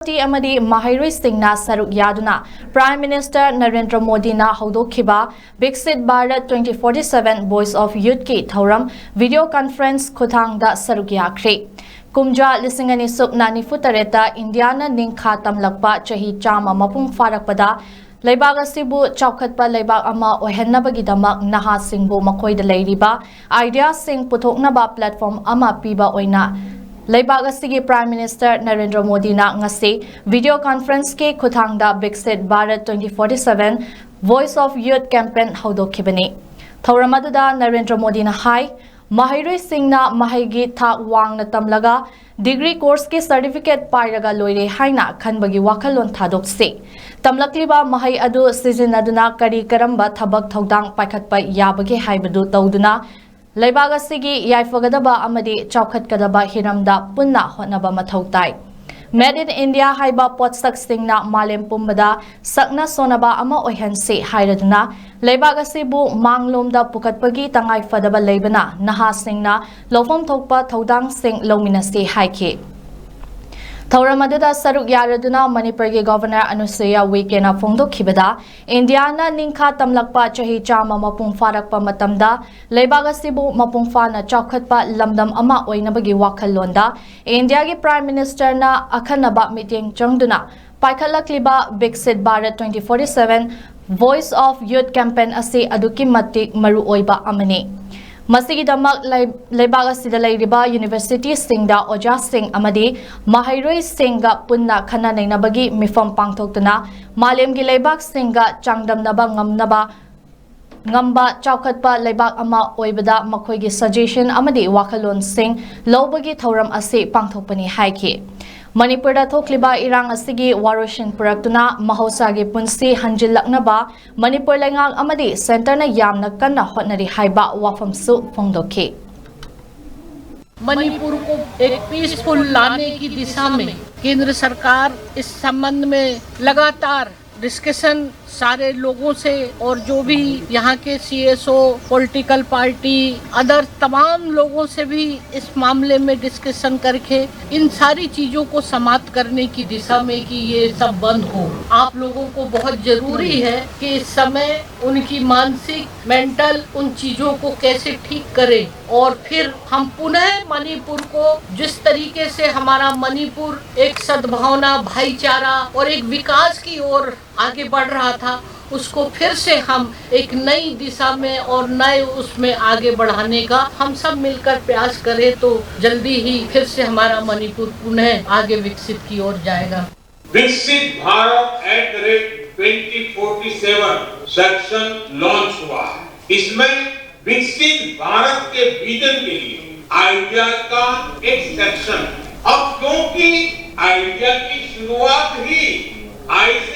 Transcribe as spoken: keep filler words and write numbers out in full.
T ꯑꯃꯗꯤ ꯃꯍꯩꯔꯣꯏꯁꯤꯡꯅ ꯁꯔꯨꯛ ꯌꯥꯗꯨꯅ Prime Minister ꯅꯔꯦꯟꯗ꯭ꯔ ꯃꯣꯗꯤꯅ ꯍꯧꯗꯣꯛꯈꯤꯕ Viksit Bharat twenty forty seven Voice of Youthꯀꯤ ꯊꯧꯔꯝ video conference ꯈꯨꯊꯥꯡꯗ ꯁꯔꯨꯛ ꯌꯥꯈ꯭ꯔꯦ꯫ ꯀꯨꯝꯖꯥ ꯂꯤꯁꯤꯡ ꯑꯅꯤ ꯁꯨꯞꯅ ꯅꯤꯐꯨ ꯇꯔꯦꯠꯇ ꯏꯟꯗꯤꯌꯥꯅ ꯅꯤꯡꯈꯥ ꯇꯝꯂꯛꯄ ꯆꯍꯤ ꯆꯥꯝꯃ ꯃꯄꯨꯡ ꯐꯥꯔꯛꯄꯗ ꯂꯩꯕꯥꯛ ꯑꯁꯤꯕꯨ ꯆꯥꯎꯈꯠꯄ ꯂꯩꯕꯥꯛ ꯑꯃ ꯑꯣꯏꯍꯟꯅꯕꯒꯤꯗꯃꯛ ꯅꯍꯥꯁꯤꯡꯕꯨ ꯃꯈꯣꯏꯗ ꯂꯩꯔꯤꯕ ideaꯁꯤꯡ ꯄꯨꯊꯣꯛꯅꯕ platform ꯑꯃ ꯄꯤꯕ ꯑꯣꯏꯅ ꯂꯩꯕꯥꯛ ꯑꯁꯤꯒꯤ Prime Minister ꯅꯔꯦꯟꯗ꯭ꯔ ꯃꯣꯗꯤꯅ ꯉꯁꯤ video conferenceꯀꯤ ꯈꯨꯊꯥꯡꯗ Viksit Bharat twenty forty seven Voice of Youth campaign ꯍꯧꯗꯣꯛꯈꯤꯕꯅꯤ꯫ ꯊꯧꯔꯝ ꯑꯗꯨꯗ ꯅꯔꯦꯟꯗ꯭ꯔ ꯃꯣꯗꯤꯅ ꯍꯥꯏ, ꯃꯍꯩꯔꯣꯏꯁꯤꯡꯅ ꯃꯍꯩꯒꯤ ꯊꯥꯛ ꯋꯥꯡꯅ ꯇꯝꯂꯒ degree courseꯀꯤ certificate ꯄꯥꯏꯔꯒ ꯂꯣꯏꯔꯦ ꯍꯥꯏꯅ ꯈꯟꯕꯒꯤ ꯋꯥꯈꯜꯂꯣꯟ ꯊꯥꯗꯣꯛꯁꯤ꯫ ꯇꯝꯂꯛꯂꯤꯕ ꯃꯍꯩ ꯑꯗꯨ ꯁꯤꯖꯤꯟꯅꯗꯨꯅ ꯀꯔꯤ ꯀꯔꯝꯕ ꯊꯕꯛ ꯊꯧꯗꯥꯡ ꯄꯥꯏꯈꯠꯄ ꯌꯥꯕꯒꯦ ꯍꯥꯏꯕꯗꯨ ꯇꯧꯗꯨꯅ ꯂꯩꯕꯥꯛ ꯑꯁꯤꯒꯤ ꯌꯥꯏꯐꯒꯗꯕ ꯑꯃꯗꯤ ꯆꯥꯎꯈꯠꯀꯗꯕ ꯍꯤꯔꯝꯗ ꯄꯨꯟꯅ ꯍꯣꯠꯅꯕ ꯃꯊꯧ ꯇꯥꯏ꯫ Made in India ꯍꯥꯏꯕ ꯄꯣꯠꯁꯛꯁꯤꯡꯅ ꯃꯥꯂꯦꯝ ꯄꯨꯝꯕꯗ ꯁꯛꯅ ꯁꯣꯟꯅꯕ ꯑꯃ ꯑꯣꯏꯍꯟꯁꯤ ꯍꯥꯏꯔꯗꯨꯅ ꯂꯩꯕꯥꯛ ꯑꯁꯤꯕꯨ ꯃꯥꯡꯂꯣꯝꯗ ꯄꯨꯈꯠꯄꯒꯤ ꯇꯉꯥꯏ ꯐꯗꯕ ꯂꯩꯕꯅ ꯅꯍꯥꯁꯤꯡꯅ ꯂꯧꯐꯝ ꯊꯣꯛꯄ ꯊꯧꯗꯥꯡꯁꯤꯡ ꯂꯧꯃꯤꯟꯅꯁꯤ ꯍꯥꯏꯈꯤ꯫ ꯊꯧꯔꯝ ꯑꯗꯨꯗ ꯁꯔꯨꯛ ꯌꯥꯔꯗꯨꯅ ꯃꯅꯤꯄꯨꯔꯒꯤ Governor ꯑꯅꯨꯁꯨꯏꯌꯥ ꯎꯏꯀꯦꯅ ꯐꯣꯡꯗꯣꯛꯈꯤꯕꯗ, ꯏꯟꯗꯤꯌꯥꯅ ꯅꯤꯡꯈꯥ ꯇꯝꯂꯛꯄ ꯆꯍꯤ ꯆꯥꯝꯃ ꯃꯄꯨꯡ ꯐꯥꯔꯛꯄ ꯃꯇꯝꯗ ꯂꯩꯕꯥꯛ ꯑꯁꯤꯕꯨ ꯃꯄꯨꯡ ꯐꯥꯅ ꯆꯥꯎꯈꯠꯄ ꯂꯝꯗꯝ ꯑꯃ ꯑꯣꯏꯅꯕꯒꯤ ꯋꯥꯈꯜꯂꯣꯟꯗ ꯏꯟꯗꯤꯌꯥꯒꯤ Prime Ministerꯅ ꯑꯈꯟꯅꯕ ꯃꯤꯠꯌꯦꯡ ꯆꯪꯗꯨꯅ ꯄꯥꯏꯈꯠꯂꯛꯂꯤꯕ Viksit Bharat twenty forty seven Voice of Youth campaign ꯑꯁꯤ ꯑꯗꯨꯛꯀꯤ ꯃꯇꯤꯛ ꯃꯔꯨ ꯑꯣꯏꯕ ꯑꯃꯅꯤ꯫ ꯃꯁꯤꯒꯤꯗꯃꯛ ꯂꯩ-, ꯂꯩꯕꯥꯛ ꯑꯁꯤꯗ ꯂꯩꯔꯤꯕ universityꯁꯤꯡꯗ ꯑꯣꯖꯥꯁꯤꯡ ꯑꯃꯗꯤ ꯃꯍꯩꯔꯣꯏꯁꯤꯡꯒ ꯄꯨꯟꯅ ꯈꯟꯅ ꯅꯩꯅꯕꯒꯤ ꯃꯤꯐꯝ ꯄꯥꯡꯊꯣꯛꯇꯨꯅ ꯃꯥꯂꯦꯝꯒꯤ ꯂꯩꯕꯥꯛꯁꯤꯡꯒ ꯆꯥꯡꯗꯝꯅꯕ ꯉꯝꯅꯕ ꯉꯝꯕ ꯆꯥꯎꯈꯠꯄ ꯂꯩꯕꯥꯛ ꯑꯃ ꯑꯣꯏꯕꯗ ꯃꯈꯣꯏꯒꯤ suggestion ꯑꯃꯗꯤ ꯋꯥꯈꯜꯂꯣꯟꯁꯤꯡ ꯂꯧꯕꯒꯤ ꯊꯧꯔꯝ ꯑꯁꯤ ꯄꯥꯡꯊꯣꯛꯄꯅꯤ ꯍꯥꯏꯈꯤ꯫ ꯃꯅꯤꯄꯨꯔꯗ ꯊꯣꯛꯂꯤꯕ ꯏꯔꯥꯡ ꯑꯁꯤꯒꯤ ꯋꯥꯔꯣꯏꯁꯤꯟ ꯄꯨꯔꯛꯇꯨꯅ ꯃꯍꯧꯁꯥꯒꯤ ꯄꯨꯟꯁꯤ ꯍꯟꯖꯤꯜꯂꯛꯅꯕ ꯃꯅꯤꯄꯨꯔ ꯂꯩꯉꯥꯛ ꯑꯃꯗꯤ centreꯅ ꯌꯥꯝꯅ ꯀꯟꯅ ꯍꯣꯠꯅꯔꯤ ꯍꯥꯏꯕ ꯋꯥꯐꯝꯁꯨ ꯐꯣꯡꯗꯣꯛꯈꯤ꯫ मणिपुर को एक पीसफुल लाने की दिशा में केंद्र सरकार इस संबंध में लगातार डिस्कशन सारे लोगों से और जो भी यहाँ के सीएसओ, पॉलिटिकल पार्टी, अदर तमाम लोगों से भी इस मामले में डिस्कशन करके इन सारी चीजों को समाप्त करने की दिशा में कि ये सब बंद हो। आप लोगों को बहुत जरूरी है कि इस समय उनकी मानसिक, मेंटल, उन चीजों को कैसे ठीक करें और फिर हम पुनः मणिपुर को, जिस तरीके से हमारा मणिपुर एक सद्भावना, भाईचारा और एक विकास की ओर आगे बढ़ रहा था, उसको फिर से हम एक नई दिशा में और नए उसमें आगे बढ़ाने का हम सब मिलकर प्रयास करें तो जल्दी ही फिर से हमारा मणिपुर पुनः आगे विकसित की ओर जाएगा। Viksit Bharat at the rate twenty forty seven section launch हुआ है। इसमें विकसित भारत के विजन के लिए आइडिया का एक सेक्शन है। अब क्योंकि आइडिया की शुरुआत ही आइस